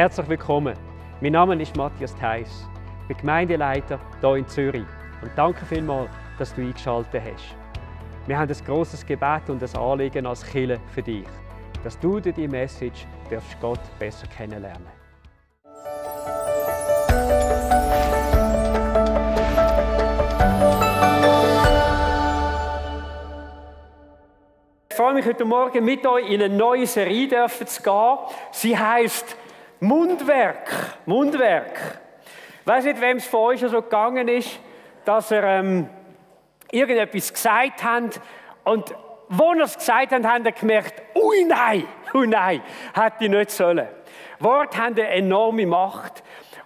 Herzlich willkommen. Mein Name ist Matthias Theiss. Ich bin Gemeindeleiter hier in Zürich. Und danke vielmals, dass du eingeschaltet hast. Wir haben ein grosses Gebet und ein Anliegen als Kirche für dich, dass du durch diese Message Gott besser kennenlernen darfst. Ich freue mich, heute Morgen mit euch in eine neue Serie zu gehen. Sie heisst Mundwerk. Mundwerk. Ich weiss nicht, wem es von euch schon so gegangen ist, dass ihr irgendetwas gesagt habt und wo ihr es gesagt habt, habt ihr gemerkt, ui nein, hätte ich nicht sollen. Worte haben eine enorme Macht.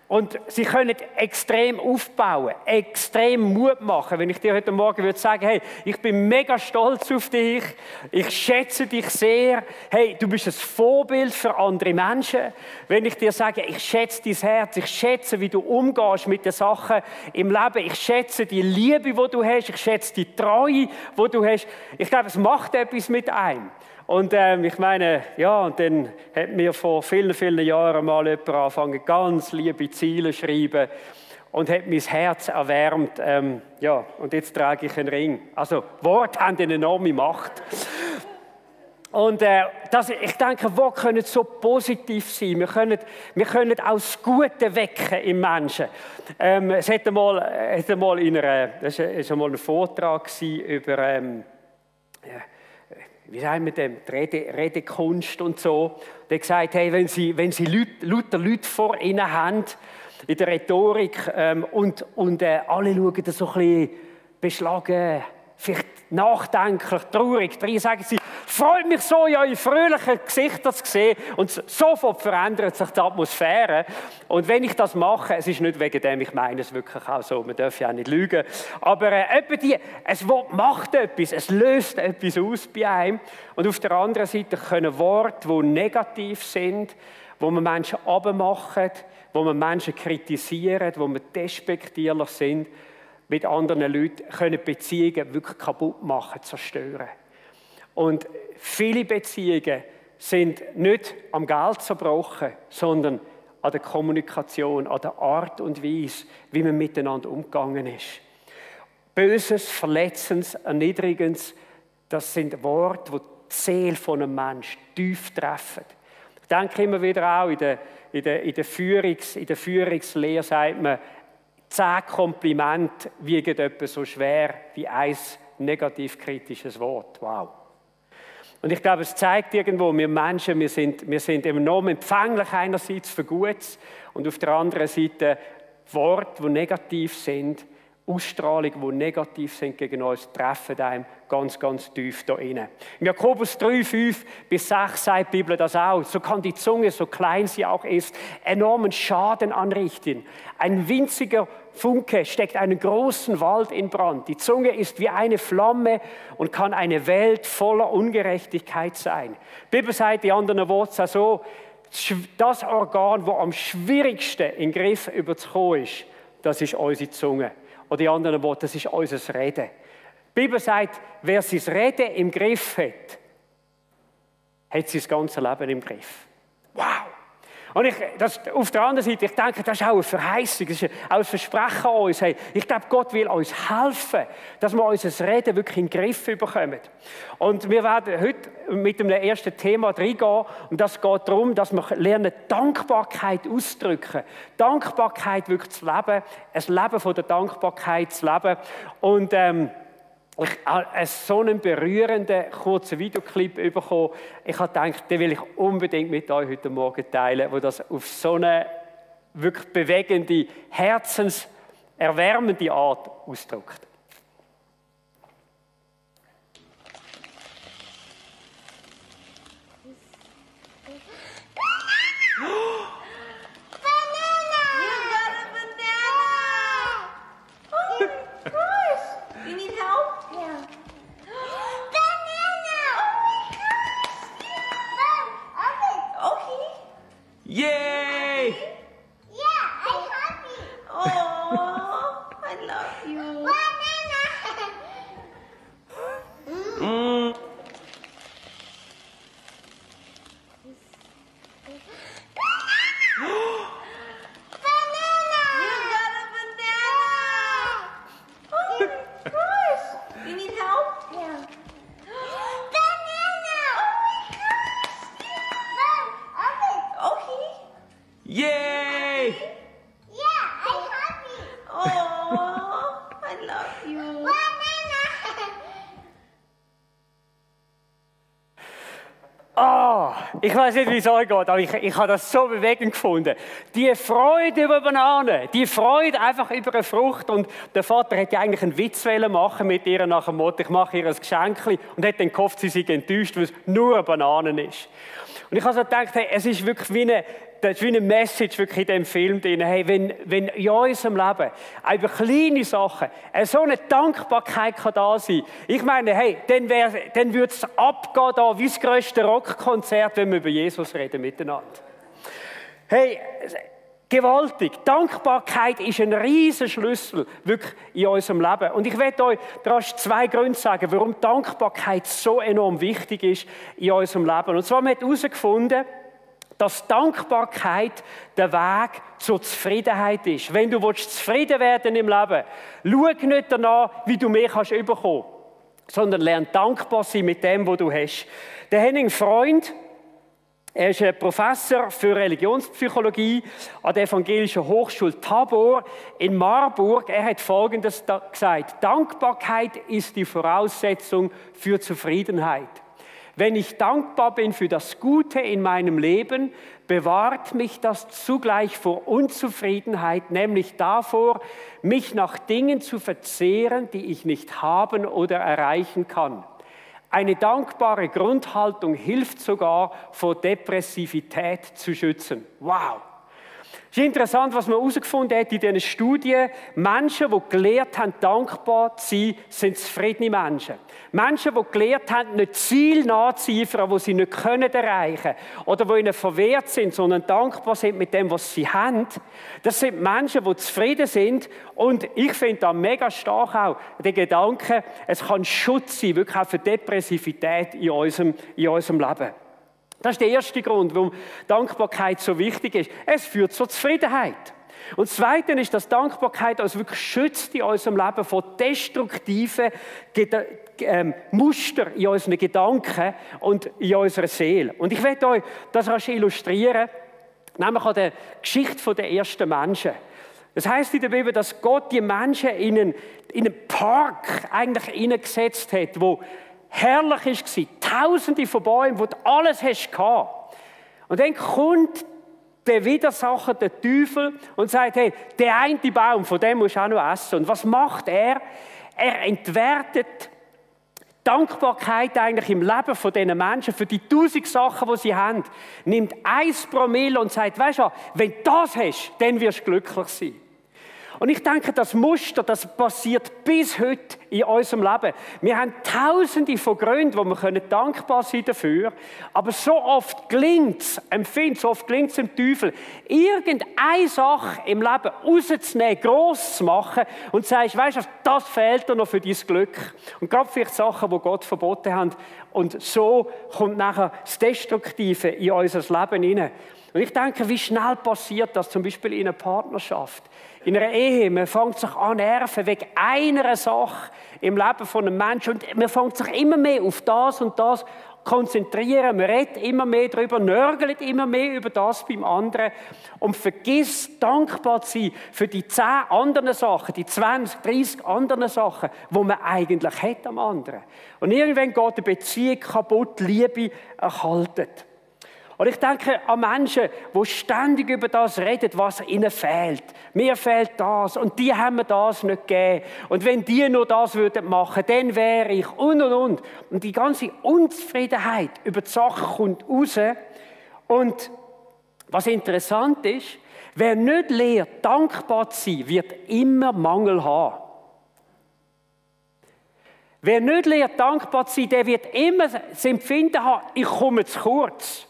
Und sie können extrem aufbauen, extrem Mut machen. Wenn ich dir heute Morgen würde sagen, hey, ich bin mega stolz auf dich, ich schätze dich sehr, hey, du bist ein Vorbild für andere Menschen. Wenn ich dir sage, ich schätze dein Herz, ich schätze, wie du umgehst mit den Sachen im Leben, ich schätze die Liebe, die du hast, ich schätze die Treue, die du hast. Ich glaube, es macht etwas mit einem. Und ich meine, ja, und dann hat mir vor vielen Jahren mal jemand angefangen, ganz liebe Ziele zu schreiben und hat mein Herz erwärmt. Ja, und jetzt trage ich einen Ring. Also, Worte haben eine enorme Macht. Und ich denke, Worte können so positiv sein. Wir können auch das Gute wecken im Menschen. Es hat einmal das war einmal ein Vortrag über wie sagen wir dem, die Redekunst und so. Der hat gesagt, hey, wenn Sie lauter Leute vor Ihnen haben, in der Rhetorik, und alle schauen da so ein bisschen beschlagen, vielleicht nachdenklich, traurig rein, sagen Sie, freut mich so, in eure fröhlichen Gesichter zu sehen, und sofort verändert sich die Atmosphäre. Und wenn ich das mache, es ist nicht wegen dem, ich meine es wirklich auch so, man darf ja auch nicht lügen, aber es macht etwas, es löst etwas aus bei einem. Und auf der anderen Seite können Worte, die negativ sind, wo man Menschen abmachen, wo man Menschen kritisieren, wo man despektierlich sind, mit anderen Leuten, können Beziehungen wirklich kaputt machen, zerstören. Und viele Beziehungen sind nicht am Geld zerbrochen, sondern an der Kommunikation, an der Art und Weise, wie man miteinander umgegangen ist. Böses, Verletzendes, Erniedrigendes, das sind Worte, die die Seele von einem Menschen tief treffen. Ich denke immer wieder auch, in der Führungslehre sagt man, 10 Komplimente wiegen etwa so schwer wie ein negativ kritisches Wort. Wow. Und ich glaube, es zeigt irgendwo, wir Menschen, wir sind enorm empfänglich einerseits für Gutes und auf der anderen Seite Worte, die negativ sind, Ausstrahlungen, die negativ sind gegen uns, treffen einem ganz, ganz tief da rein. Im Jakobus 3,5-6 sagt die Bibel das auch. So kann die Zunge, so klein sie auch ist, enormen Schaden anrichten. Ein winziger Funke steckt einen großen Wald in Brand. Die Zunge ist wie eine Flamme und kann eine Welt voller Ungerechtigkeit sein. Die Bibel sagt in anderen Worten so, das Organ, das am schwierigsten in den Griff überzukommen ist, das ist unsere Zunge. Oder in anderen Worten, das ist unser Reden. Die Bibel sagt, wer sein Reden im Griff hat, hat sein ganzes Leben im Griff. Wow! Und auf der anderen Seite, ich denke, das ist auch eine Verheißung, das ist auch ein Versprechen an uns. Hey, ich glaube, Gott will uns helfen, dass wir unser Reden wirklich in den Griff bekommen. Und wir werden heute mit dem ersten Thema reingehen. Und das geht darum, dass wir lernen, Dankbarkeit auszudrücken. Dankbarkeit wirklich zu leben, ein Leben von der Dankbarkeit zu leben. Und ich habe so einen berührenden, kurzen Videoclip bekommen. Ich habe gedacht, den will ich unbedingt mit euch heute Morgen teilen, wo das auf so eine wirklich bewegende, herzenserwärmende Art ausdrückt. Yay! Yeah, I have it. Oh, I love you. Banana! ich weiß nicht, wie es euch geht, aber ich habe das so bewegend gefunden. Die Freude über Bananen, die Freude einfach über eine Frucht. Und der Vater hätte ja eigentlich einen Witz machen mit ihr nach dem Motto, ich mache ihr ein Geschenkchen, und hat dann gehofft, sie sei enttäuscht, weil es nur eine Banane ist. Und ich habe so gedacht, hey, es ist wirklich das ist wie eine Message wirklich in diesem Film drin. Hey, wenn in unserem Leben über kleine Sachen so eine Dankbarkeit kann da sein, ich meine, hey, dann würde es abgehen da wie das grösste Rockkonzert, wenn wir über Jesus reden miteinander. Hey, gewaltig. Dankbarkeit ist ein riesen Schlüssel wirklich in unserem Leben. Und ich werde euch zwei Gründe sagen, warum Dankbarkeit so enorm wichtig ist in unserem Leben. Und zwar haben wir herausgefunden, dass Dankbarkeit der Weg zur Zufriedenheit ist. Wenn du zufrieden werden im Leben, schau nicht danach, wie du mehr kannst bekommen, sondern lern dankbar sein mit dem, was du hast. Der Henning Freund, er ist ein Professor für Religionspsychologie an der Evangelischen Hochschule Tabor in Marburg. Er hat Folgendes gesagt: Dankbarkeit ist die Voraussetzung für Zufriedenheit. Wenn ich dankbar bin für das Gute in meinem Leben, bewahrt mich das zugleich vor Unzufriedenheit, nämlich davor, mich nach Dingen zu verzehren, die ich nicht haben oder erreichen kann. Eine dankbare Grundhaltung hilft sogar, vor Depressivität zu schützen. Wow! Es ist interessant, was man herausgefunden hat in diesen Studien. Menschen, die gelernt haben, dankbar zu sein, sind zufriedene Menschen. Menschen, die gelernt haben, nicht Ziel nachzueifern, die sie nicht erreichen können oder die ihnen verwehrt sind, sondern dankbar sind mit dem, was sie haben. Das sind Menschen, die zufrieden sind. Und ich finde da mega stark auch den Gedanken, es kann Schutz sein, wirklich auch für Depressivität in unserem Leben. Das ist der erste Grund, warum Dankbarkeit so wichtig ist. Es führt zur Zufriedenheit. Und das Zweite ist, dass Dankbarkeit uns wirklich schützt in unserem Leben vor destruktiven Mustern in unseren Gedanken und in unserer Seele. Und ich werde euch das rasch illustrieren, nämlich an der Geschichte der ersten Menschen. Das heißt in der Bibel, dass Gott die Menschen in einen Park eigentlich hineingesetzt hat, wo herrlich war, Tausende von Bäumen, wo du alles hast gehabt. Und dann kommt der Widersacher, der Teufel, und sagt, hey, der eine Baum, von dem musst du auch noch essen. Und was macht er? Er entwertet Dankbarkeit eigentlich im Leben von diesen Menschen für die 1000 Sachen, die sie haben. Nimmt 1 Promille und sagt, weißt du, wenn du das hast, dann wirst du glücklich sein. Und ich denke, das Muster, das passiert bis heute in unserem Leben. Wir haben Tausende von Gründen, wo wir dankbar sein dafür. Aber so oft gelingt es dem Teufel, irgendeine Sache im Leben rauszunehmen, gross zu machen und zu sagen, weißt du, das fehlt dir noch für dein Glück. Und gerade vielleicht Sachen, die Gott verboten hat. Und so kommt nachher das Destruktive in unser Leben hinein. Und ich denke, wie schnell passiert das, zum Beispiel in einer Partnerschaft, in einer Ehe. Man fängt sich an nerven wegen einer Sache im Leben von einem Menschen und man fängt sich immer mehr auf das und das konzentrieren. Man redet immer mehr darüber, nörgelt immer mehr über das beim anderen und vergisst, dankbar zu sein für die 10 anderen Sachen, die 20, 30 anderen Sachen, die man eigentlich hat am anderen. Und irgendwann geht die Beziehung kaputt, Liebe erhalten. Und ich denke an Menschen, die ständig über das reden, was ihnen fehlt. Mir fehlt das und die haben mir das nicht gegeben. Und wenn die nur das würden machen, dann wäre ich und. Und die ganze Unzufriedenheit über die Sachen kommt raus. Und was interessant ist, wer nicht lernt, dankbar zu sein, wird immer Mangel haben. Wer nicht lernt, dankbar zu sein, der wird immer das Empfinden haben, ich komme zu kurz.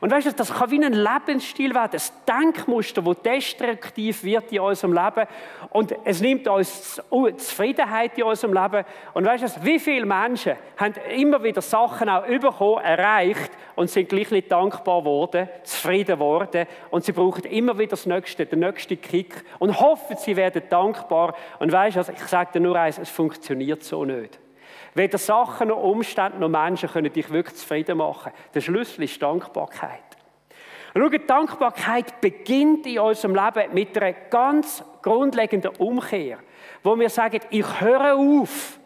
Und weißt du, das kann wie ein Lebensstil werden, ein Denkmuster, das destruktiv wird in unserem Leben. Und es nimmt uns Zufriedenheit in unserem Leben. Und weißt du, wie viele Menschen haben immer wieder Sachen auch bekommen, erreicht und sind gleich nicht dankbar geworden, zufrieden geworden. Und sie brauchen immer wieder das Nächste, den nächsten Kick und hoffen, sie werden dankbar. Und weißt du, ich sage dir nur eins, es funktioniert so nicht. Weder Sachen noch Umstände noch Menschen können dich wirklich zufrieden machen. Der Schlüssel ist Dankbarkeit. Und schau, Dankbarkeit beginnt in unserem Leben mit einer ganz grundlegenden Umkehr, wo wir sagen, ich höre auf,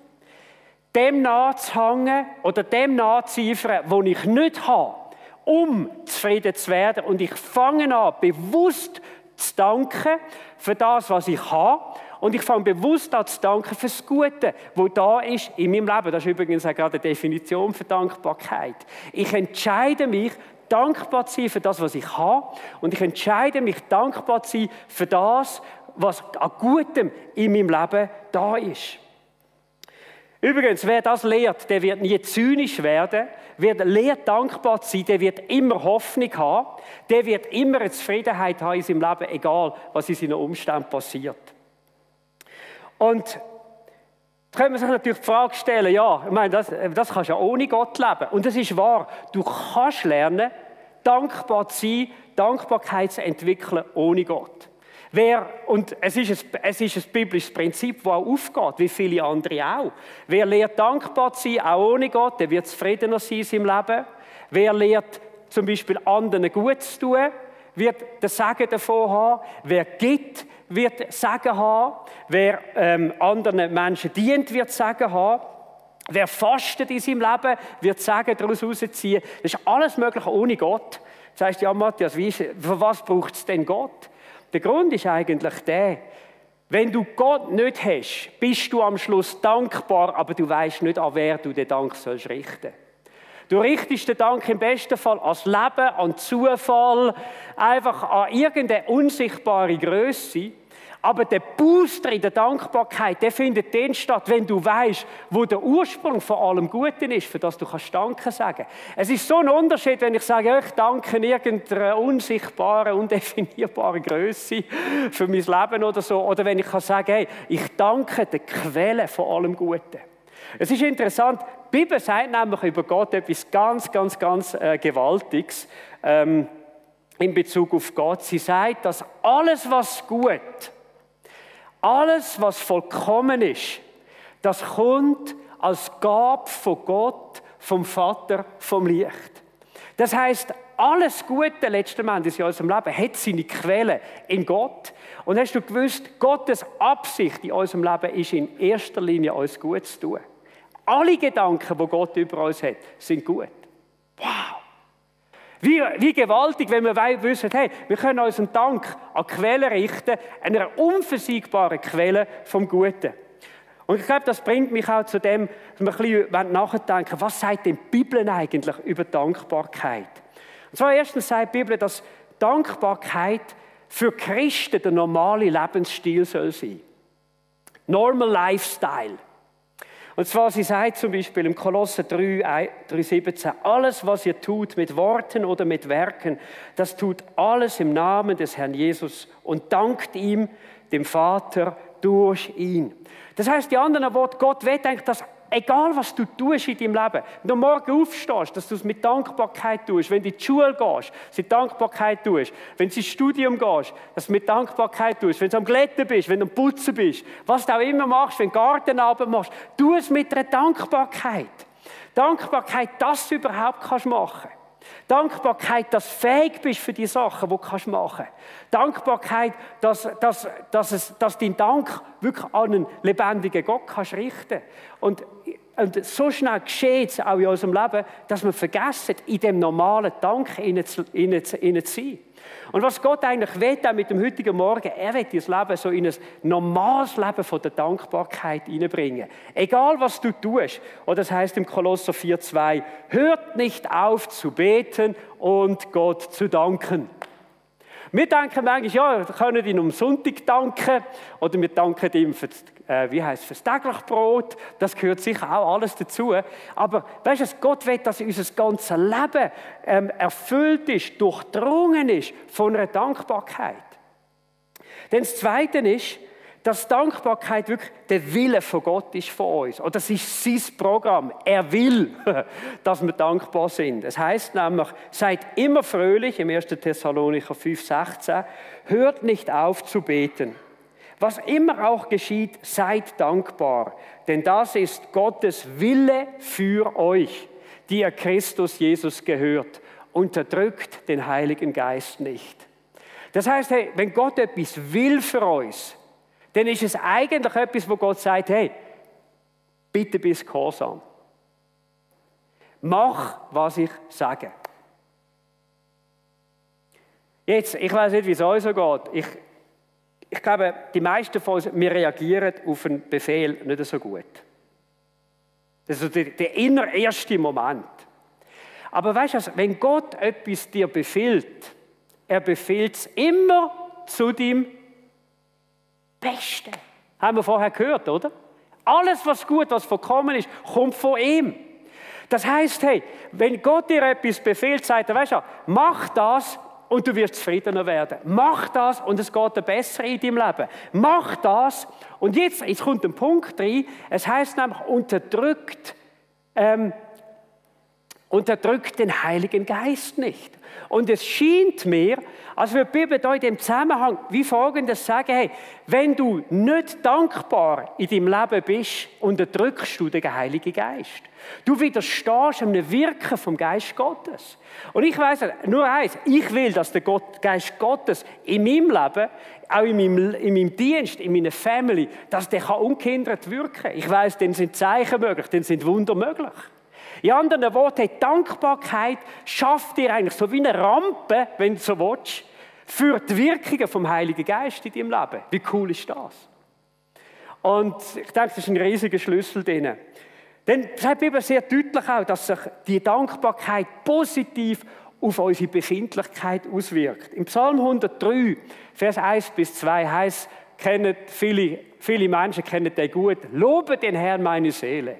dem nachzuhängen oder dem nachzueifern, was ich nicht habe um zufrieden zu werden. Und ich fange an, bewusst zu danken für das, was ich habe. Und ich fange bewusst an zu danken für das Gute, das da ist in meinem Leben. Das ist übrigens auch gerade eine Definition für Dankbarkeit. Ich entscheide mich, dankbar zu sein für das, was ich habe. Und ich entscheide mich, dankbar zu sein für das, was an Gutem in meinem Leben da ist. Übrigens, wer das lehrt, der wird nie zynisch werden. Wer lehrt, dankbar zu sein, der wird immer Hoffnung haben. Der wird immer eine Zufriedenheit haben in seinem Leben, egal was in seinen Umständen passiert. Und da kann man sich natürlich die Frage stellen, ja, ich meine, das kannst du ja ohne Gott leben. Und das ist wahr. Du kannst lernen, dankbar zu sein, Dankbarkeit zu entwickeln ohne Gott. Und es ist ein biblisches Prinzip, das auch aufgeht, wie viele andere auch. Wer lernt, dankbar zu sein, auch ohne Gott, der wird zufriedener sein in seinem Leben. Wer lernt, zum Beispiel anderen gut zu tun, wird den Segen davon haben. Wer gibt, wird Segen haben. Wer anderen Menschen dient, wird Segen haben. Wer fastet in seinem Leben, wird Segen daraus herausziehen. Das ist alles möglich ohne Gott. Das heisst, ja Matthias, für was braucht es denn Gott? Der Grund ist eigentlich der, wenn du Gott nicht hast, bist du am Schluss dankbar, aber du weißt nicht, an wer du den Dank sollst richten. Du richtest den Dank im besten Fall ans Leben, an Zufall, einfach an irgendeine unsichtbare Größe. Aber der Booster in der Dankbarkeit, der findet dann statt, wenn du weißt, wo der Ursprung von allem Guten ist, für das du kannst Danke sagen. Es ist so ein Unterschied, wenn ich sage, ich danke irgendeiner unsichtbaren, undefinierbaren Größe für mein Leben oder so. Oder wenn ich kann sagen, hey, ich danke der Quelle von allem Guten. Es ist interessant, die Bibel sagt nämlich über Gott etwas ganz Gewaltiges in Bezug auf Gott. Sie sagt, dass alles, was gut, alles, was vollkommen ist, das kommt als Gabe von Gott, vom Vater, vom Licht. Das heisst, alles Gute letzten Endes in unserem Leben hat seine Quelle in Gott. Und hast du gewusst, Gottes Absicht in unserem Leben ist in erster Linie, uns gut zu tun. Alle Gedanken, die Gott über uns hat, sind gut. Wow! Wie gewaltig, wenn wir wissen, hey, wir können unseren Dank an die Quelle richten, einer unversiegbaren Quelle vom Guten. Und ich glaube, das bringt mich auch zu dem, dass wir ein bisschen nachdenken, was sagt denn die Bibel eigentlich über Dankbarkeit? Und zwar erstens sagt die Bibel, dass Dankbarkeit für Christen der normale Lebensstil soll sein. Normal Lifestyle. Und zwar, sie sagt zum Beispiel im Kolosser 3,17, alles, was ihr tut mit Worten oder mit Werken, das tut alles im Namen des Herrn Jesus und dankt ihm, dem Vater, durch ihn. Das heißt, die anderen Worte, Gott will eigentlich, dass egal was du tust in deinem Leben, wenn du morgen aufstehst, dass du es mit Dankbarkeit tust, wenn du in die Schule gehst, dass du mit Dankbarkeit tust, wenn du ins Studium gehst, dass du mit Dankbarkeit tust, wenn du am Glätten bist, wenn du am Putzen bist, was du auch immer machst, wenn du Gartenarbeit machst, tu es mit einer Dankbarkeit. Dankbarkeit, dass du überhaupt machen kannst. Dankbarkeit, dass du fähig bist für die Sachen, die du machen kannst. Dankbarkeit, dass dein Dank wirklich an einen lebendigen Gott kannst richten. Und so schnell geschieht es auch in unserem Leben, dass wir vergessen, in dem normalen Dank zu sein. Und was Gott eigentlich will, auch mit dem heutigen Morgen, er will das Leben so in ein normales Leben von der Dankbarkeit hineinbringen. Egal, was du tust. Oder das heißt im Kolosser 4,2, hört nicht auf zu beten und Gott zu danken. Wir denken manchmal, ja, wir können ihm am Sonntag danken oder wir danken ihm für das tägliche Brot. Das gehört sicher auch alles dazu. Aber weißt du, Gott will, dass unser ganzes Leben erfüllt ist, durchdrungen ist von einer Dankbarkeit. Denn das Zweite ist, dass Dankbarkeit wirklich der Wille von Gott ist von uns. Und das ist sein Programm. Er will, dass wir dankbar sind. Es heißt nämlich, seid immer fröhlich, im 1. Thessalonicher 5,16, hört nicht auf zu beten. Was immer auch geschieht, seid dankbar, denn das ist Gottes Wille für euch, die ihr Christus Jesus gehört. Unterdrückt den Heiligen Geist nicht. Das heißt, hey, wenn Gott etwas will für uns, dann ist es eigentlich etwas, wo Gott sagt, hey, bitte bist gehorsam. Mach, was ich sage. Jetzt, ich weiß nicht, wie es euch so geht. Ich glaube, die meisten von uns, wir reagieren auf einen Befehl nicht so gut. Das ist der erste Moment. Aber weißt du, wenn Gott etwas dir befiehlt, er befiehlt es immer zu deinem Besten. Haben wir vorher gehört, oder? Alles, was gut, was vollkommen ist, kommt von ihm. Das heisst, hey, wenn Gott dir etwas befiehlt, sagt er, weißt du, mach das und du wirst zufriedener werden. Mach das und es geht dir besser in deinem Leben. Mach das und jetzt kommt ein Punkt rein, es heisst nämlich, unterdrückt den Heiligen Geist nicht. Und es scheint mir, als wir die Bibel hier in dem Zusammenhang wie Folgendes sagen, hey, wenn du nicht dankbar in deinem Leben bist, unterdrückst du den Heiligen Geist. Du widerstehst einem Wirken vom Geist Gottes. Und ich weiss nur eins, ich will, dass der Geist Gottes in meinem Leben, auch in meinem Dienst, in meiner Family, dass der ungehindert wirken kann. Ich weiss, dann sind Zeichen möglich, dann sind Wunder möglich. In anderen Worten, Dankbarkeit schafft dir eigentlich so wie eine Rampe, wenn du so willst, für die Wirkungen vom Heiligen Geist in deinem Leben. Wie cool ist das? Und ich denke, das ist ein riesiger Schlüssel drin. Denn es sagt die Bibel sehr deutlich auch, dass sich die Dankbarkeit positiv auf unsere Befindlichkeit auswirkt. Im Psalm 103, Vers 1 bis 2 heißt, viele Menschen kennen den gut, lobe den Herrn meine Seele.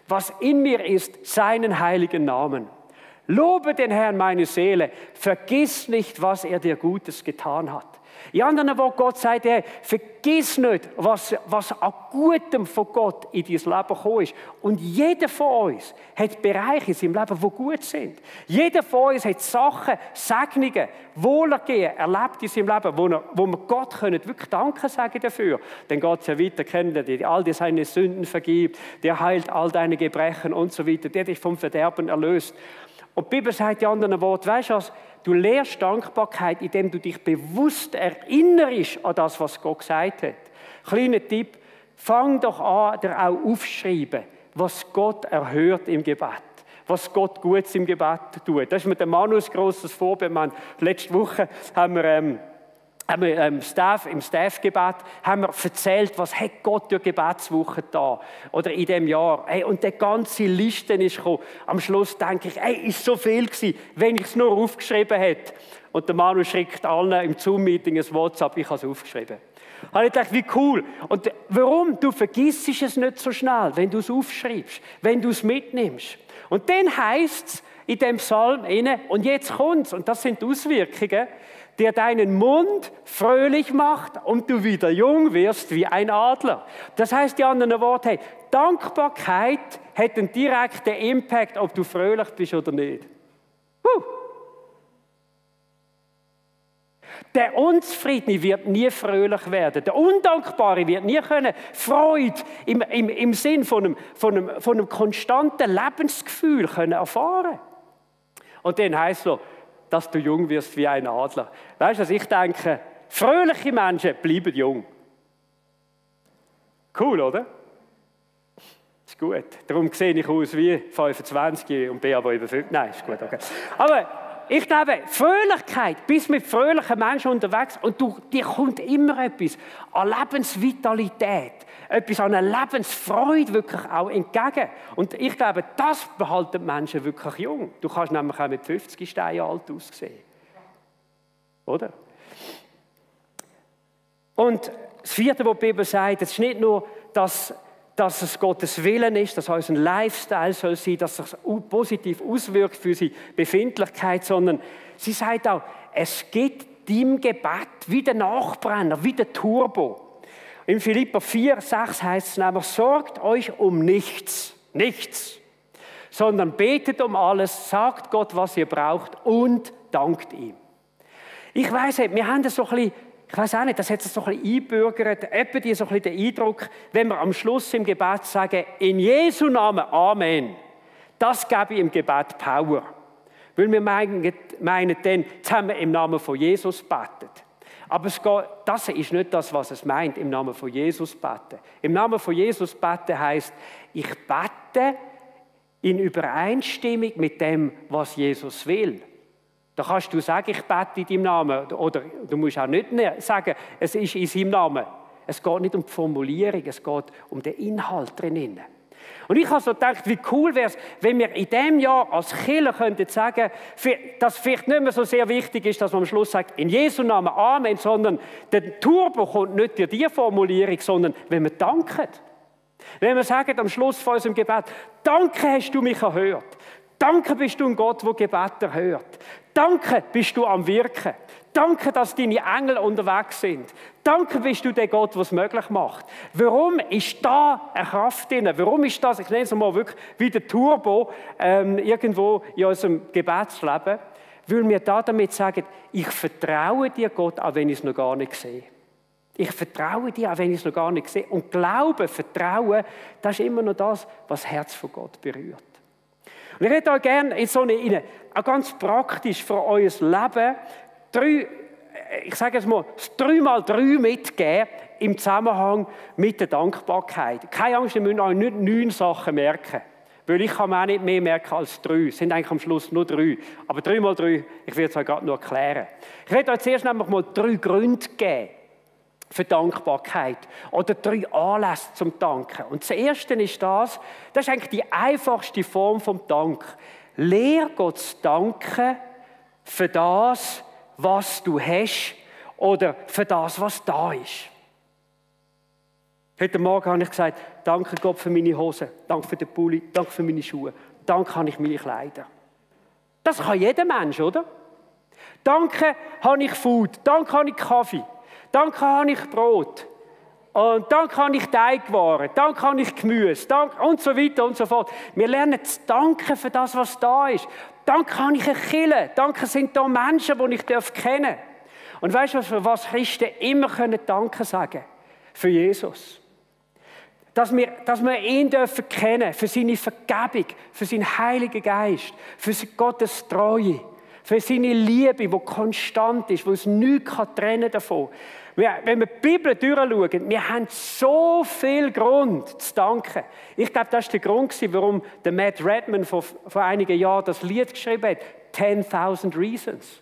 Was in mir ist, seinen heiligen Namen. Lobe den Herrn meine Seele, vergiss nicht, was er dir Gutes getan hat. In anderen Worten, Gott sagt, vergiss nicht, was an Gutem von Gott in dein Leben gekommen ist. Und jeder von uns hat Bereiche in seinem Leben, die gut sind. Jeder von uns hat Sachen, Segnungen, Wohlergehen erlebt in seinem Leben, wo wir Gott wirklich Danke sagen dafür. Dann geht es ja weiter, kennt ihr, der all seine Sünden vergibt, der heilt all deine Gebrechen und so weiter, der dich vom Verderben erlöst. Und die Bibel sagt in anderen Worten, weißt du was, du lehrst Dankbarkeit, indem du dich bewusst erinnerst an das, was Gott gesagt hat. Kleiner Tipp, fang doch an, dir auch aufschreiben, was Gott erhört im Gebet. Was Gott Gutes im Gebet tut. Das ist mit dem Manus ein grosses Vorbild. Letzte Woche haben wir im Staff-Gebet haben wir erzählt, was hat Gott durch Gebetswoche da oder in dem Jahr. Hey, und die ganze Liste ist gekommen. Am Schluss denke ich, ist so viel gewesen, wenn ich es nur aufgeschrieben hätte. Und der Manu schickt allen im Zoom-Meeting ein WhatsApp, ich habe es aufgeschrieben. Da habe ich gedacht, wie cool. Und warum? Du vergisst es nicht so schnell, wenn du es aufschreibst, wenn du es mitnimmst. Und dann heisst es in dem Psalm, und jetzt kommt's, und das sind die Auswirkungen, der deinen Mund fröhlich macht und du wieder jung wirst wie ein Adler. Das heißt in anderen Worten, hey, Dankbarkeit hat einen direkten Impact, ob du fröhlich bist oder nicht. Der Unzufriedene wird nie fröhlich werden. Der Undankbare wird nie Freude im Sinn von einem konstanten Lebensgefühl erfahren. Und dann heisst es, dass du jung wirst wie ein Adler. Weißt du, was ich denke? Fröhliche Menschen bleiben jung. Cool, oder? Ist gut. Darum sehe ich aus wie 25 und bin aber über 50. Nein, ist gut, okay. Aber ich glaube, Fröhlichkeit, bist mit fröhlichen Menschen unterwegs und dir kommt immer etwas an Lebensvitalität, etwas an einer Lebensfreude wirklich auch entgegen. Und ich glaube, das behalten die Menschen wirklich jung. Du kannst nämlich auch mit 50 Steinen alt aussehen. Oder? Und das Vierte, was die Bibel sagt, es ist nicht nur, dass es Gottes Willen ist, dass unser Lifestyle soll sein, dass es sich positiv auswirkt für unsere Befindlichkeit, sondern sie sagt auch, es gibt deinem Gebet wie der Nachbrenner, wie der Turbo. In Philipper 4,6 heißt es nämlich, sorgt euch um nichts, sondern betet um alles, sagt Gott, was ihr braucht und dankt ihm. Ich weiss, wir haben das so ein bisschen, ich weiß auch nicht, das hat sich so ein bisschen eingebürgert, etwa die so ein bisschen den Eindruck, wenn wir am Schluss im Gebet sagen, in Jesu Namen Amen, das gebe ich im Gebet Power. Weil wir meinen dann, jetzt haben wir im Namen von Jesus gebetet. Aber das ist nicht das, was es meint, im Namen von Jesus beten. Im Namen von Jesus beten heisst, ich bete in Übereinstimmung mit dem, was Jesus will. Da kannst du sagen, ich bete in deinem Namen. Oder du musst auch nicht sagen, es ist in seinem Namen. Es geht nicht um die Formulierung, es geht um den Inhalt drinnen. Und ich habe so gedacht, wie cool wäre es, wenn wir in diesem Jahr als Kirche könnten sagen, dass vielleicht nicht mehr so sehr wichtig ist, dass man am Schluss sagt, in Jesu Namen Amen, sondern der Turbo kommt nicht durch diese Formulierung, sondern wenn wir danken. Wenn wir sagen am Schluss von unserem Gebet, danke hast du mich erhört. Danke bist du ein Gott, der Gebet erhört. Danke bist du am Wirken. Danke, dass deine Engel unterwegs sind. Danke bist du der Gott, der es möglich macht. Warum ist da eine Kraft drin? Warum ist das, ich nenne es mal wirklich wie der Turbo irgendwo in unserem Gebetsleben? Weil wir da damit sagen, ich vertraue dir Gott, auch wenn ich es noch gar nicht sehe. Ich vertraue dir, auch wenn ich es noch gar nicht sehe. Und Glauben, Vertrauen, das ist immer noch das, was das Herz von Gott berührt. Und ich hätte euch gerne in so eine ganz praktisch für euer Leben ich sage es mal, das 3x3 mitgeben im Zusammenhang mit der Dankbarkeit. Keine Angst, ihr müsst euch nicht 9 Sachen merken. Weil ich kann mir auch nicht mehr merken als 3. Es sind eigentlich am Schluss nur 3. Aber 3x3, ich werde es euch gerade noch erklären. Ich werde euch zuerst nämlich mal 3 Gründe geben für Dankbarkeit. Oder 3 Anlässe zum Danken. Und das erste ist das ist eigentlich die einfachste Form vom Dank. Lehr Gott zu danken für das, was du hast oder für das, was da ist. Heute Morgen habe ich gesagt, danke Gott für meine Hosen, danke für den Pulli, danke für meine Schuhe, danke habe ich meine Kleider. Das kann jeder Mensch, oder? Danke habe ich Food, danke habe ich Kaffee, danke habe ich Brot, und danke habe ich Teigwaren, danke habe ich Gemüse, danke und so weiter und so fort. Wir lernen zu danken für das, was da ist. Danke habe ich eine Kirche, danke sind da Menschen, die ich kennen darf. Und weißt du, für was Christen immer Danke sagen können? Für Jesus. Dass wir ihn dürfen kennen, für seine Vergebung, für seinen Heiligen Geist, für Gottes Treue, für seine Liebe, die konstant ist, wo es nichts trennen davon. Wenn wir die Bibel durchschauen, wir haben so viel Grund zu danken. Ich glaube, das war der Grund, warum der Matt Redman vor einigen Jahren das Lied geschrieben hat, 10.000 Reasons.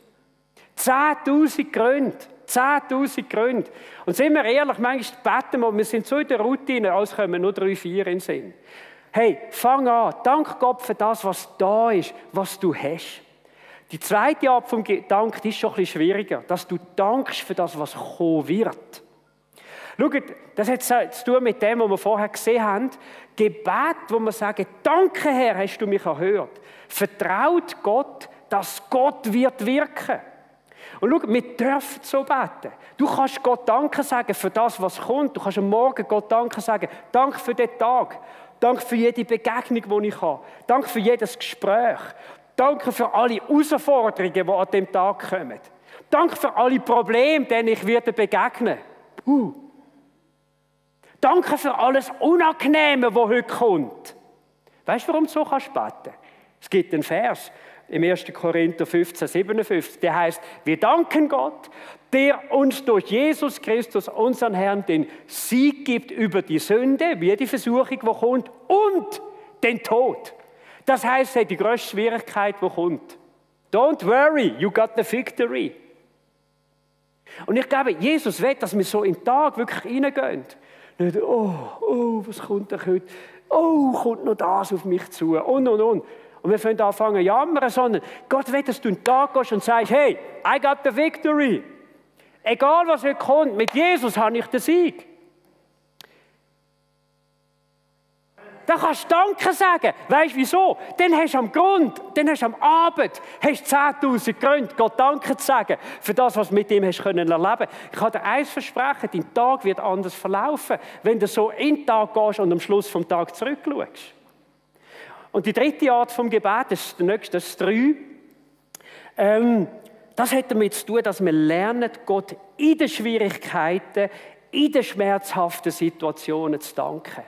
10.000 Gründe. 10.000 Gründe. Und sind wir ehrlich, manchmal beten wir sind so in der Routine, als kommen nur 3, 4 in den Sinn. Hey, fang an. Dank Gott für das, was da ist, was du hast. Die zweite Art vom Dank ist schon ein bisschen schwieriger, dass du dankst für das, was kommen wird. Schaut, das hat zu tun mit dem, was wir vorher gesehen haben. Gebet, wo wir sagen, danke Herr, hast du mich erhört. Vertraut Gott, dass Gott wird wirken. Und schau, wir dürfen so beten. Du kannst Gott Danke sagen für das, was kommt. Du kannst am Morgen Gott Danke sagen. Danke für den Tag. Danke für jede Begegnung, die ich habe. Danke für jedes Gespräch. Danke für alle Herausforderungen, die an diesem Tag kommen. Danke für alle Probleme, denen ich begegnen werde. Danke für alles Unangenehme, das heute kommt. Weißt du, warum du so beten kannst? Es gibt einen Vers im 1. Korinther 15, 57, der heißt, wir danken Gott, der uns durch Jesus Christus, unseren Herrn, den Sieg gibt über die Sünde, wie die Versuchung, die kommt, und den Tod. Das heisst, die grösste Schwierigkeit, die kommt. Don't worry, you got the victory. Und ich glaube, Jesus will, dass wir so in den Tag wirklich reingehen. Nicht, was kommt denn heute? Oh, kommt noch das auf mich zu? Und. Und wir können anfangen zu jammern, sondern Gott will, dass du in den Tag gehst und sagst, hey, I got the victory. Egal, was heute kommt, mit Jesus habe ich den Sieg. Da kannst du Danke sagen. Weißt du wieso? Dann hast du am Grund, dann hast du am Abend, hast 10.000 Gründe, Gott Danke zu sagen für das, was du mit ihm hast erleben können. Ich kann dir eins versprechen, dein Tag wird anders verlaufen, wenn du so in den Tag gehst und am Schluss vom Tag zurückschaust. Und die dritte Art vom Gebet, das ist der nächste, das ist 3. Das hat damit zu tun, dass wir lernen, Gott in den Schwierigkeiten, in den schmerzhaften Situationen zu danken.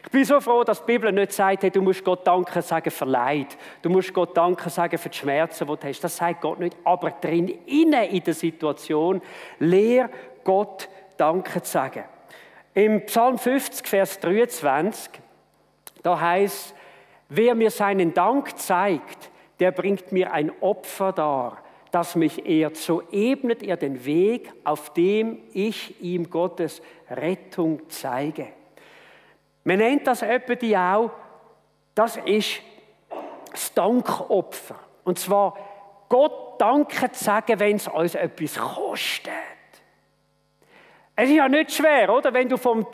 Ich bin so froh, dass die Bibel nicht sagt, hey, du musst Gott Danke sagen für Leid. Du musst Gott Danke sagen für die Schmerzen, die du hast. Das sagt Gott nicht. Aber drin, innen in der Situation, lehr Gott Danke zu sagen. Im Psalm 50, Vers 23, da heißt es, wer mir seinen Dank zeigt, der bringt mir ein Opfer dar, das mich ehrt, so ebnet er den Weg, auf dem ich ihm Gottes Rettung zeige. Man nennt das etwa auch, das ist das Dankopfer. Und zwar Gott Danke zu sagen, wenn es uns etwas kostet. Es ist ja nicht schwer, oder? Wenn du vom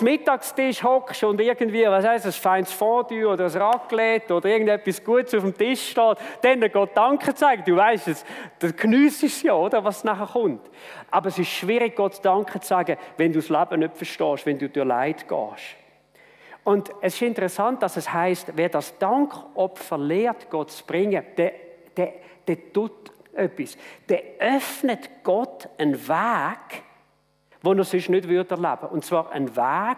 Mittagstisch hockst und irgendwie, was heisst das, feines Fondue oder ein Raclette oder irgendetwas Gutes auf dem Tisch steht, dann Gott Danke sagen. Du weißt es, das geniessest es ja, oder, was nachher kommt. Aber es ist schwierig, Gott Danke zu sagen, wenn du das Leben nicht verstehst, wenn du durch Leid gehst. Und es ist interessant, dass es heisst, wer das Dankopfer lehrt, Gott zu bringen, der tut etwas. Der öffnet Gott einen Weg, den er sonst nicht erleben würde. Und zwar einen Weg,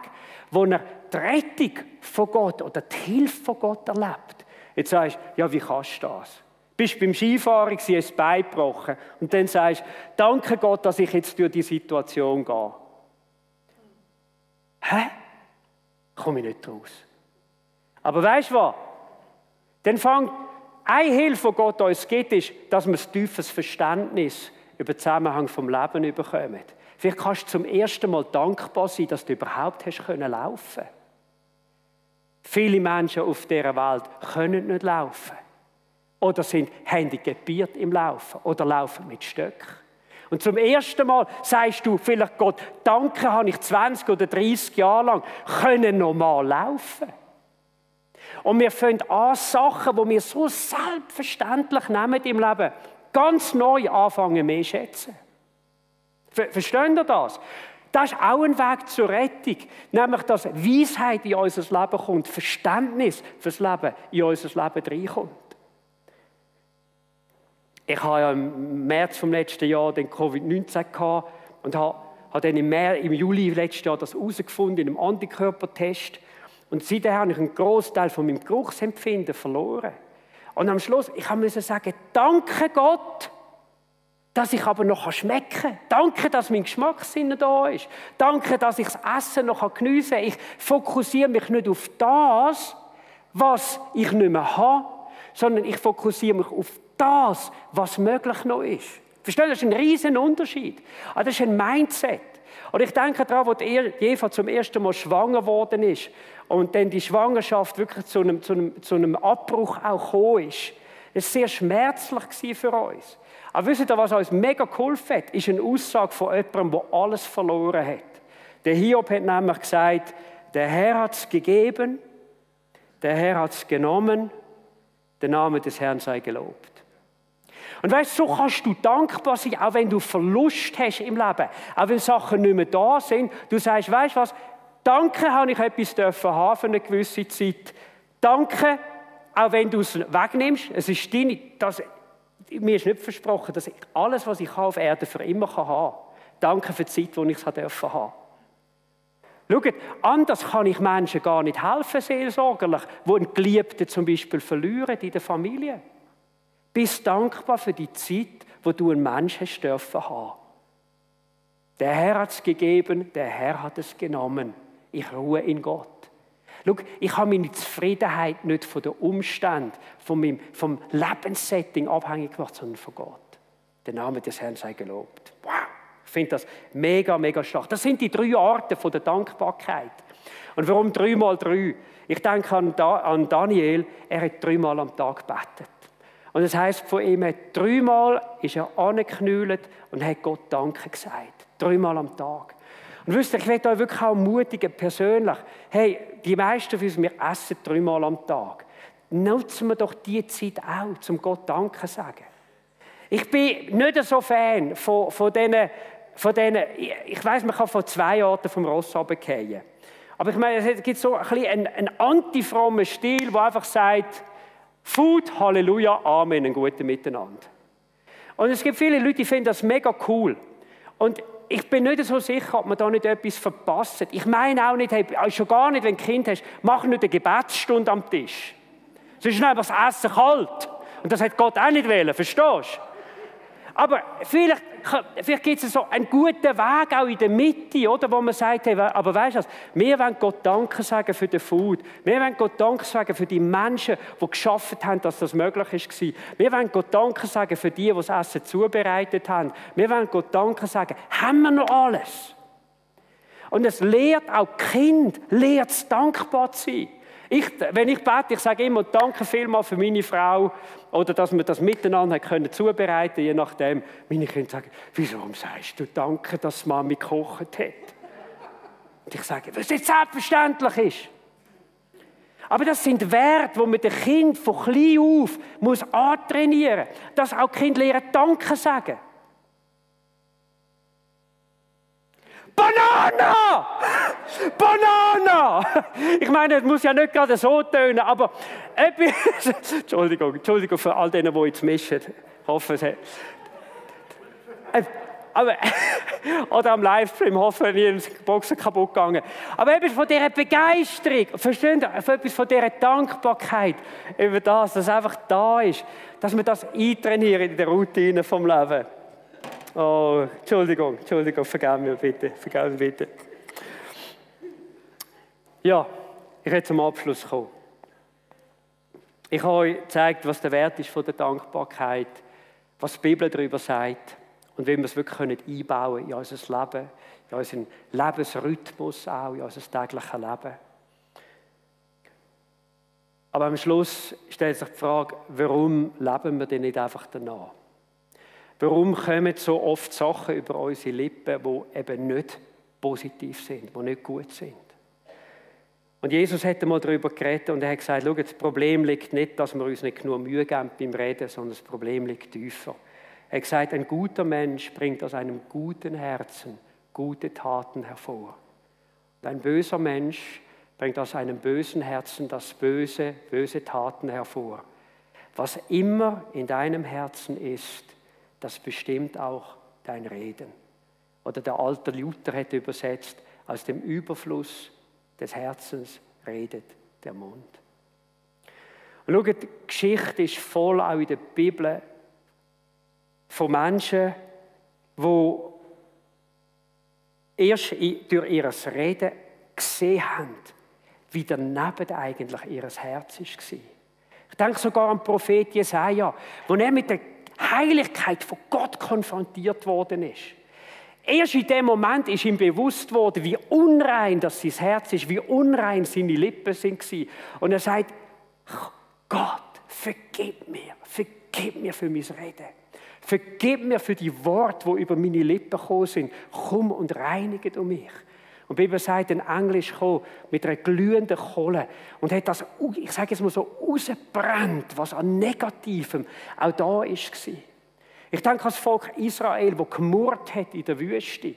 wo er die Rettung von Gott oder die Hilfe von Gott erlebt. Jetzt sagst du, ja, wie kannst du das? Bist beim Skifahren, hast das Bein gebrochen. Und dann sagst du, danke Gott, dass ich jetzt durch die Situation gehe. Hä? Komme ich nicht raus. Aber weißt du was? Dann fängt eine Hilfe, die Gott uns gibt, ist, dass wir ein tiefes Verständnis über den Zusammenhang vom Leben bekommen. Vielleicht kannst du zum ersten Mal dankbar sein, dass du überhaupt hast laufen können. Viele Menschen auf dieser Welt können nicht laufen. Oder sind handicapiert im Laufen. Oder laufen mit Stöcken. Und zum ersten Mal sagst du vielleicht Gott, danke, habe ich 20 oder 30 Jahre lang können normal laufen. Und wir fangen an, Sachen, die wir so selbstverständlich nehmen im Leben, ganz neu anfangen mehr schätzen. Versteht ihr das? Das ist auch ein Weg zur Rettung. Nämlich, dass Weisheit in unser Leben kommt, Verständnis fürs Leben in unser Leben reinkommt. Ich habe ja im März vom letzten Jahr den Covid-19 gehabt und habe dann im Juli letzten Jahr das herausgefunden in einem Antikörpertest. Und seitdem habe ich einen Großteil von meinem Geruchsempfinden verloren. Und am Schluss, ich musste sagen, danke Gott, dass ich aber noch schmecken kann. Danke, dass mein Geschmackssinn da ist. Danke, dass ich das Essen noch geniessen kann. Ich fokussiere mich nicht auf das, was ich nicht mehr habe, sondern ich fokussiere mich auf das, was möglich noch ist. Versteht ihr, das ist ein riesen Unterschied. Das ist ein Mindset. Und ich denke daran, als Eva zum ersten Mal schwanger geworden ist und dann die Schwangerschaft wirklich zu einem Abbruch auch gekommen ist. Es war sehr schmerzlich für uns. Aber wisst ihr, was uns mega geholfen hat, ist eine Aussage von jemandem, der alles verloren hat. Der Hiob hat nämlich gesagt, der Herr hat es gegeben, der Herr hat es genommen, der Name des Herrn sei gelobt. Und weißt du, so kannst du dankbar sein, auch wenn du Verlust hast im Leben, auch wenn Sachen nicht mehr da sind. Du sagst, weißt du was, danke, habe ich etwas haben für eine gewisse Zeit. Danke, auch wenn du es wegnimmst. Es ist deine, mir ist nicht versprochen, dass ich alles, was ich habe auf Erden, für immer haben kann. Danke für die Zeit, die ich es haben durfte. Schaut, anders kann ich Menschen gar nicht helfen, seelsorgerlich, die einen Geliebten zum Beispiel verlieren in der Familie. Bist dankbar für die Zeit, wo du einen Menschen hast dürfen haben. Der Herr hat es gegeben, der Herr hat es genommen. Ich ruhe in Gott. Schau, ich habe meine Zufriedenheit nicht von den Umständen, vom Lebenssetting abhängig gemacht, sondern von Gott. Der Name des Herrn sei gelobt. Wow, ich finde das mega, mega stark. Das sind die 3 Arten von der Dankbarkeit. Und warum 3x3? Ich denke an Daniel, er hat 3-mal am Tag gebetet. Und das heisst, von ihm 3-mal ist er angeknüllt und hat Gott Danke gesagt. 3-mal am Tag. Und wisst ihr, ich möchte euch wirklich auch ermutigen, persönlich. Hey, die meisten von uns, wir essen 3-mal am Tag. Nutzen wir doch diese Zeit auch, um Gott Danke zu sagen. Ich bin nicht so Fan von diesen, ich weiss, man kann von 2 Arten vom Ross runterfallen. Aber ich meine, es gibt so ein bisschen einen antifrommen Stil, der einfach sagt, Food, Halleluja, Amen, ein gutes Miteinander. Und es gibt viele Leute, die finden das mega cool. Und ich bin nicht so sicher, ob man da nicht etwas verpasst. Ich meine auch nicht, hey, schon gar nicht, wenn du ein Kind hast, mach nicht eine Gebetsstunde am Tisch. Sonst ist einfach das Essen kalt. Und das hat Gott auch nicht wollen, verstehst du? Aber vielleicht gibt es so einen guten Weg auch in der Mitte, oder, wo man sagt, hey, aber weißt du was, wir wollen Gott Danke sagen für den Food. Wir wollen Gott Danke sagen für die Menschen, die geschaffen haben, dass das möglich war. Wir wollen Gott Danke sagen für die das Essen zubereitet haben. Wir wollen Gott Danke sagen, haben wir noch alles? Und es lehrt auch die Kinder, lehrt es dankbar zu sein. Wenn ich bete, ich sage immer, danke vielmals für meine Frau, oder dass wir das miteinander können zubereiten, je nachdem. Meine Kinder sagen, wieso sagst du danke, dass Mami gekocht hat? Und ich sage, weil es nicht selbstverständlich ist. Aber das sind Werte, die man den Kindern von klein auf antrainieren muss, dass auch die Kinder lernen, Danke sagen. Banana! Banana! Ich meine, es muss ja nicht gerade so tönen, aber Entschuldigung für all denen, die jetzt mischen. Ich hoffe, aber, oder am Livestream, hoffe ich, ist die Boxen kaputt gegangen. Aber eben von dieser Begeisterung, verstehen Sie, von dieser Dankbarkeit über das, dass es einfach da ist, dass wir das eintrainieren in der Routine vom Leben. Oh, Entschuldigung, vergib mir bitte. Ja, ich werde zum Abschluss kommen. Ich habe euch gezeigt, was der Wert ist von der Dankbarkeit, was die Bibel darüber sagt und wie wir es wirklich einbauen in unser Leben, in unseren Lebensrhythmus auch, in unser tägliches Leben. Aber am Schluss stellt sich die Frage, warum leben wir denn nicht einfach danach? Warum kommen so oft Sachen über unsere Lippen, die eben nicht positiv sind, die nicht gut sind? Und Jesus hat einmal darüber geredet und er hat gesagt, schau, das Problem liegt nicht, dass wir uns nicht genug Mühe geben beim Reden, sondern das Problem liegt tiefer. Er hat gesagt, ein guter Mensch bringt aus einem guten Herzen gute Taten hervor. Und ein böser Mensch bringt aus einem bösen Herzen böse Taten hervor. Was immer in deinem Herzen ist, das bestimmt auch dein Reden. Oder der alte Luther hat übersetzt, aus dem Überfluss des Herzens redet der Mund. Und schaut, die Geschichte ist voll auch in der Bibel von Menschen, die erst durch ihr Reden gesehen haben, wie daneben eigentlich ihr Herz war. Ich denke sogar an den Prophet Jesaja, wo er mit der Heiligkeit von Gott konfrontiert worden ist. Erst in dem Moment ist ihm bewusst worden, wie unrein das sein Herz ist, wie unrein seine Lippen sind. Und er sagt, Gott, vergib mir für mein Reden. Vergib mir für die Worte, die über meine Lippen gekommen sind. Komm und reinige du mich. Und die Bibel sagt, ein Engel ist gekommen mit einer glühenden Kohle und hat das, ich sage jetzt mal so, rausgebrannt, was an Negativem auch da war. Ich denke an das Volk Israel, das gemurrt hat in der Wüste.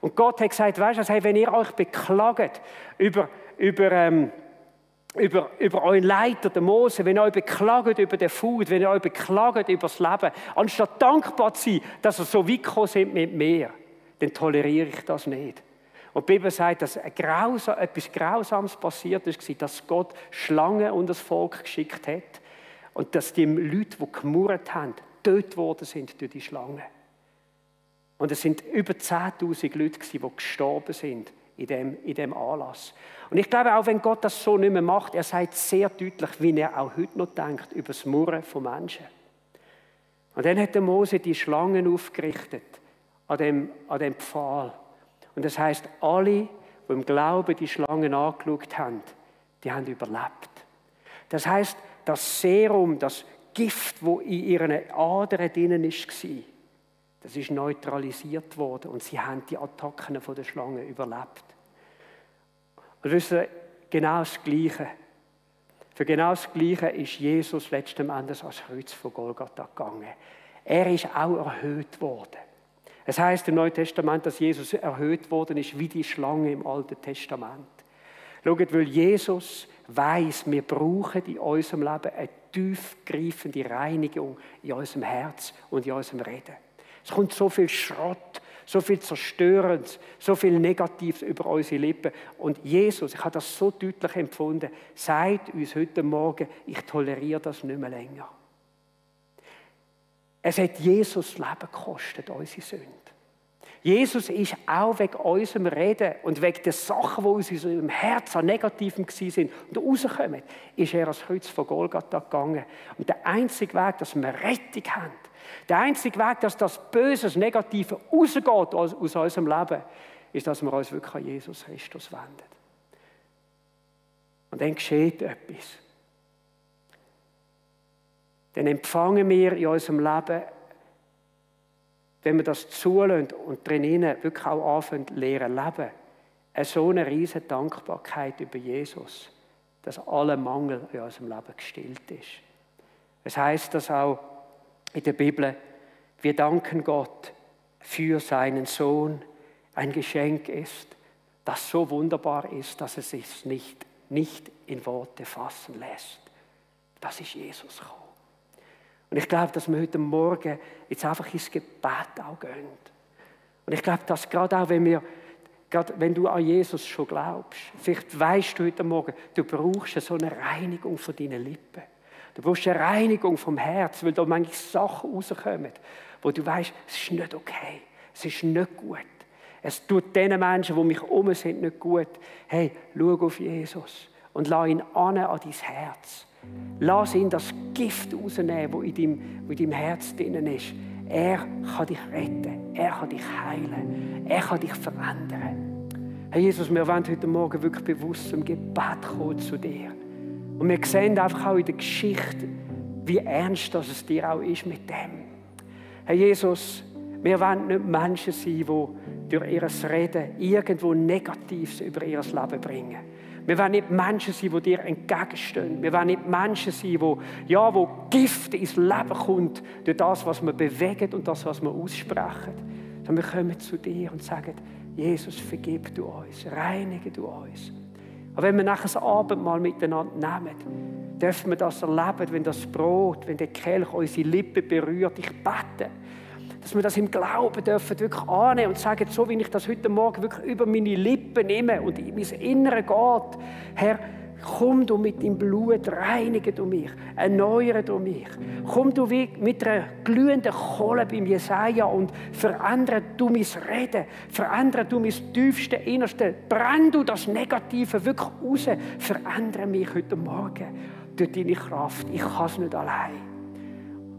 Und Gott hat gesagt, weißt du, hey, wenn ihr euch beklagt über euren Leiter, den Mose, wenn ihr euch beklagt über den Food, wenn ihr euch beklagt über das Leben, anstatt dankbar zu sein, dass ihr so weit gekommen sind mit mir, dann toleriere ich das nicht. Und die Bibel sagt, dass etwas Grausames passiert ist, dass Gott Schlangen unter das Volk geschickt hat und dass die Leute, die gemurrt haben, getötet worden sind durch die Schlangen. Und es sind über 10'000 Leute, die gestorben sind in dem Anlass. Und ich glaube, auch wenn Gott das so nicht mehr macht, er sagt sehr deutlich, wie er auch heute noch denkt über das Murren von Menschen. Und dann hat der Mose die Schlangen aufgerichtet an dem Pfahl. Und das heisst, alle, die im Glauben die Schlangen angeschaut haben, die haben überlebt. Das heisst, das Serum, das Gift, das in ihren Adern drinnen war, das ist neutralisiert worden und sie haben die Attacken der Schlangen überlebt. Und wisst ihr, genau das Gleiche. Für genau das Gleiche ist Jesus letzten Endes ans Kreuz von Golgatha gegangen. Er ist auch erhöht worden. Es heisst im Neuen Testament, dass Jesus erhöht worden ist wie die Schlange im Alten Testament. Schaut, weil Jesus weiss, wir brauchen in unserem Leben eine tiefgreifende Reinigung in unserem Herz und in unserem Reden. Es kommt so viel Schrott, so viel Zerstörendes, so viel Negatives über unsere Lippen. Und Jesus, ich habe das so deutlich empfunden, sagt uns heute Morgen, ich toleriere das nicht mehr länger. Es hat Jesus Leben gekostet, unsere Sünde. Jesus ist auch wegen unserem Reden und wegen den Sachen, die aus unserem Herz an Negativem waren und rauskommen, ist er ans Kreuz von Golgatha gegangen. Und der einzige Weg, dass wir Rettung haben, der einzige Weg, dass das Böse, das Negative rausgeht aus unserem Leben, ist, dass wir uns wirklich an Jesus Christus wenden. Und dann geschieht etwas. Dann empfangen wir in unserem Leben, wenn wir das zulassen und drinnen wirklich auch anfangen zu lernen leben, so eine riesige Dankbarkeit über Jesus, dass aller Mangel in unserem Leben gestillt ist. Es heisst das auch in der Bibel, wir danken Gott für seinen Sohn, ein Geschenk ist, das so wunderbar ist, dass es sich nicht in Worte fassen lässt. Das ist Jesus gekommen. Und ich glaube, dass wir heute Morgen jetzt einfach ins Gebet auch gehen. Und ich glaube, dass gerade auch, wenn du an Jesus schon glaubst, vielleicht weisst du heute Morgen, du brauchst so eine Reinigung von deinen Lippen. Du brauchst eine Reinigung vom Herz, weil da manchmal Sachen rauskommen, wo du weisst, es ist nicht okay, es ist nicht gut. Es tut den Menschen, die mich um sind, nicht gut. Hey, schau auf Jesus und lass ihn an dein Herz. Lass ihn das Gift rausnehmen, das in deinem Herz drin ist. Er kann dich retten, er kann dich heilen, er kann dich verändern. Herr Jesus, wir wollen heute Morgen wirklich bewusst zum Gebet kommen zu dir. Und wir sehen einfach auch in der Geschichte, wie ernst das es dir auch ist mit dem. Herr Jesus, wir wollen nicht Menschen sein, die durch ihr Reden irgendwo Negatives über ihr Leben bringen. Wir wollen nicht Menschen sein, die dir entgegenstehen. Wir wollen nicht Menschen sein, wo Gift ins Leben kommt durch das, was wir bewegen und das, was wir aussprechen. Sondern wir kommen zu dir und sagen, Jesus, vergib du uns, reinige du uns. Aber wenn wir nachher das Abendmahl miteinander nehmen, dürfen wir das erleben, wenn das Brot, wenn der Kelch unsere Lippen berührt. Ich bete, dass wir das im Glauben dürfen wirklich annehmen und sagen, so wie ich das heute Morgen wirklich über meine Lippen nehme und in mein Innere geht, Herr, komm du mit deinem Blut, reinige du mich, erneuere du mich. Komm du wie mit einer glühenden Kohle beim Jesaja und verändere du mein Reden, verändere du mein tiefstes Innerste, brenn du das Negative wirklich raus, verändere mich heute Morgen durch deine Kraft. Ich kann es nicht allein.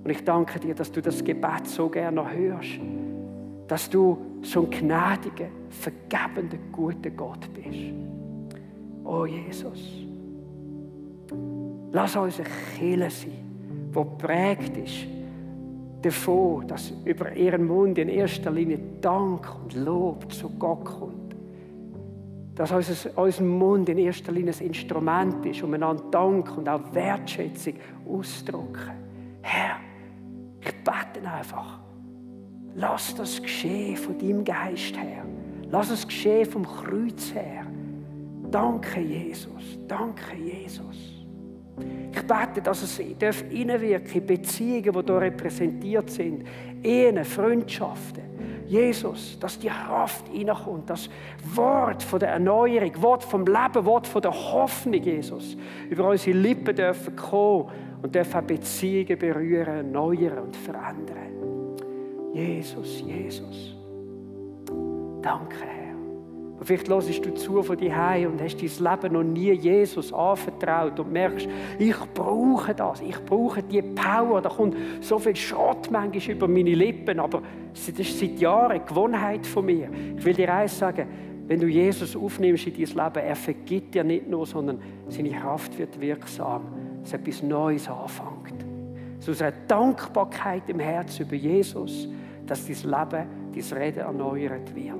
Und ich danke dir, dass du das Gebet so gerne hörst. Dass du so ein gnädiger, vergebender, guter Gott bist. Oh Jesus, lass uns eine Kirche sein, die geprägt ist davon, dass über ihren Mund in erster Linie Dank und Lob zu Gott kommt. Dass unser Mund in erster Linie ein Instrument ist, um einander Dank und auch Wertschätzung auszudrücken. Herr, ich bete einfach, lass das geschehen von deinem Geist her. Lass es geschehen vom Kreuz her. Danke, Jesus. Danke, Jesus. Ich bete, dass es hineinwirken in Beziehungen, die hier repräsentiert sind, Ehen, Freundschaften. Jesus, dass die Kraft hineinkommt, das Wort von der Erneuerung, Wort vom Leben, Wort von der Hoffnung, Jesus, über unsere Lippen dürfen kommen und dürfen auch Beziehungen berühren, erneuern und verändern. Jesus, Jesus. Danke, Herr. Und vielleicht hörst du zu von dir heim und hast dein Leben noch nie Jesus anvertraut und merkst, ich brauche das, ich brauche die Power. Da kommt so viel Schrott manchmal über meine Lippen, aber das ist seit Jahren eine Gewohnheit von mir. Ich will dir eins sagen, wenn du Jesus aufnimmst in dein Leben, er vergibt dir nicht nur, sondern seine Kraft wird wirksam, dass etwas Neues anfängt. So aus einer Dankbarkeit im Herzen über Jesus, dass dein Leben, dein Reden erneuert wird.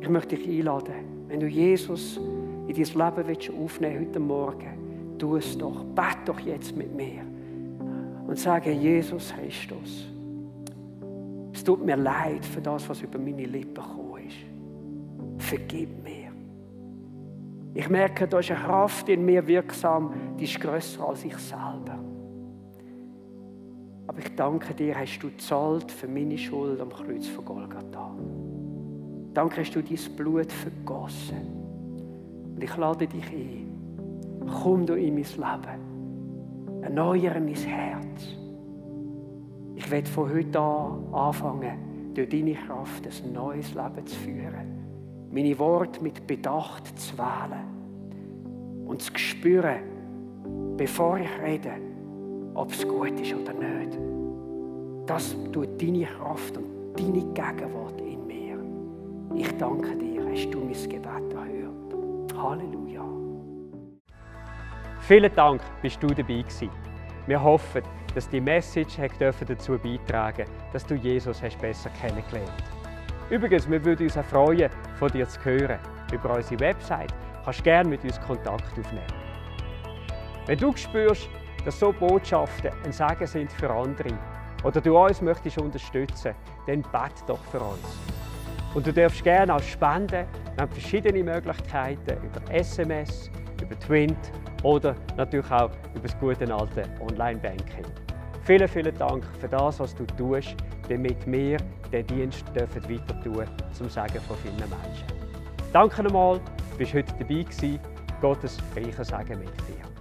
Ich möchte dich einladen, wenn du Jesus in dein Leben aufnehmen willst, heute Morgen, tu es doch, bete doch jetzt mit mir und sage, Jesus Christus, es tut mir leid für das, was über meine Lippen gekommen ist. Vergib mir. Ich merke, da ist eine Kraft in mir wirksam, die ist grösser als ich selber. Aber ich danke dir, hast du gezahlt für meine Schuld am Kreuz von Golgatha. Danke, hast du dein Blut vergossen. Und ich lade dich ein. Komm du in mein Leben. Erneuere mein Herz. Ich Ich werde von heute an anfangen, durch deine Kraft ein neues Leben zu führen. Meine Worte mit Bedacht zu wählen und zu spüren, bevor ich rede, ob es gut ist oder nicht. Das tut deine Kraft und deine Gegenwart in mir. Ich danke dir, hast du mein Gebet erhört. Halleluja. Vielen Dank, bist du dabei gewesen. Wir hoffen, dass die Message dazu beitragen durfte, dass du Jesus besser kennengelernt hast. Übrigens, wir würden uns auch freuen, von dir zu hören. Über unsere Website kannst du gerne mit uns Kontakt aufnehmen. Wenn du spürst, dass so Botschaften ein Segen sind für andere oder du uns möchtest unterstützen, dann bete doch für uns. Und du darfst gerne auch spenden. Wir haben verschiedene Möglichkeiten über SMS, über Twint oder natürlich auch über das gute alte Online-Banking. Vielen Dank für das, was du tust, damit wir den Dienst weiter tun dürfen, zum Segen von vielen Menschen. Danke nochmal, du bist heute dabei gewesen. Gottes reicher Segen mit dir.